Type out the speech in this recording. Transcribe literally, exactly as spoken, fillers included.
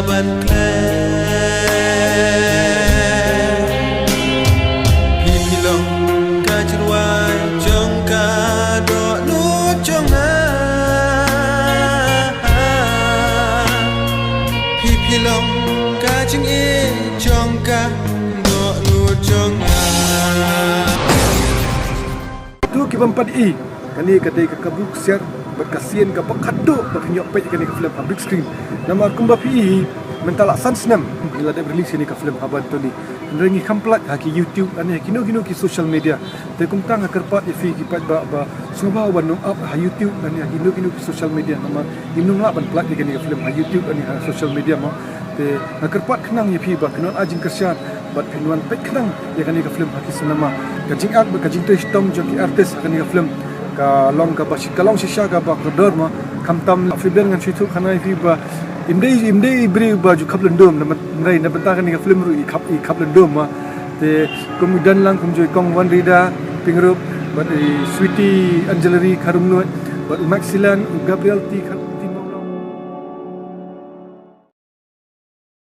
Ban klet. Phi phi long ka jingrwai jong ka dohnud jong nga. Phi phi long ka jingïeit jong ka dohnud jong nga. Tu ki bym pat i, kane ka dei ka kabu ksiar bad ka sien kaba khatduh ba phin ïoh peit kane ka film ha big screen. Namar kumba phi i, mynta la san snem ngi la dep release kane ka film ha Bantoni. Hynrei ngi kham pynlait ha ki YouTube lane ha kino kino ki social media. Te kumta nga kyrpad ïa phi ki paidbah ba sngewbha ban nym ap ha YouTube lane ha kino kino ki social media, namar ngim nym lah ban pynlait ïa kane ka film ha YouTube lane ha social media mo. Te nga kyrpad khnang ïa phi ba phin wan ai jingkyrshan bad phin wan peit khnang ïa kane ka film ha ki cinema. Ka jingak bad ka jingtrei shitom jong ki artist ha kane ka film ka long kaba shi-, ka long shisha kaba kordor mo. Khamtam, Fabian, ngan shu ïathuh khnang ïa phi ba im dei, im dei i briew ba ju khap lyndum, na byn-, hynrei na bynta kane ka film ruh i khap, i khap lyndum mo. Te kum i don lang kumjuh i Kong Wanrida Pyngrope bad i Sweety Anjali Kharumnuid bad u Maxilan, u Gabriel T Khar-